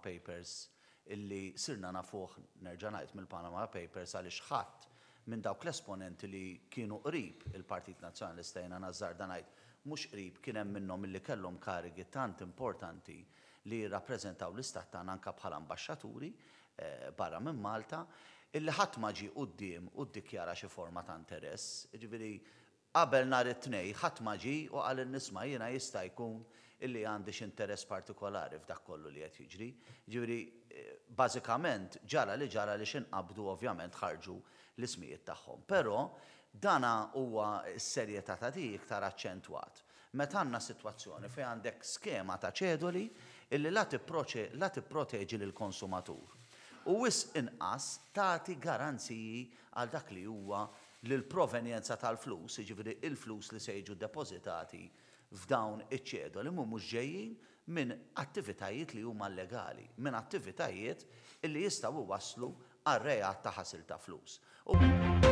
Papers illi sirna nafuh, nerġa' ngħid, mill-Panama Papers għaliex ħadd minn dawk l-esponenti li kienu qrib il-Partit Nazzjonalista, jiena nażżarda ngħid mhux qrib, kien hemm minnhom illi kellhom karigi tant importanti li jirrappreżentaw l-istat tagħna anke bħala ambaxxaturi barra minn Malta, illi ħadd ma ġie quddiem u ddikjara xi forma ta' interess. Jiġifieri qabel nhar it-Tnejn ħadd ma ġie u qal isma' jiena jista' jkun illi għandi xi interess partikolari f'dak kollu li qed jiġri. Jiġifieri bażikament ġara li ġara li x'inqabdu ovvjament ħarġu l-ismijiet tagħhom. Però dana huwa s-serjetà ta' di iktar aċċentwat meta għandna sitwazzjoni fejn għandek skema ta' ċedoli illi la tipproteġi lill-konsumatur u wisq inqas tagħti garanziji għal dak li huwa l-provenjenza tal-flus, jiġifieri il-flus li se jiġu depożitati f'dawn iċ-ċedoli mhumiex ġejjin minn attivitajiet li huma illegali, minn attivitajiet illi jistgħu iwasslu għal reat ta' ħasil ta' flus. U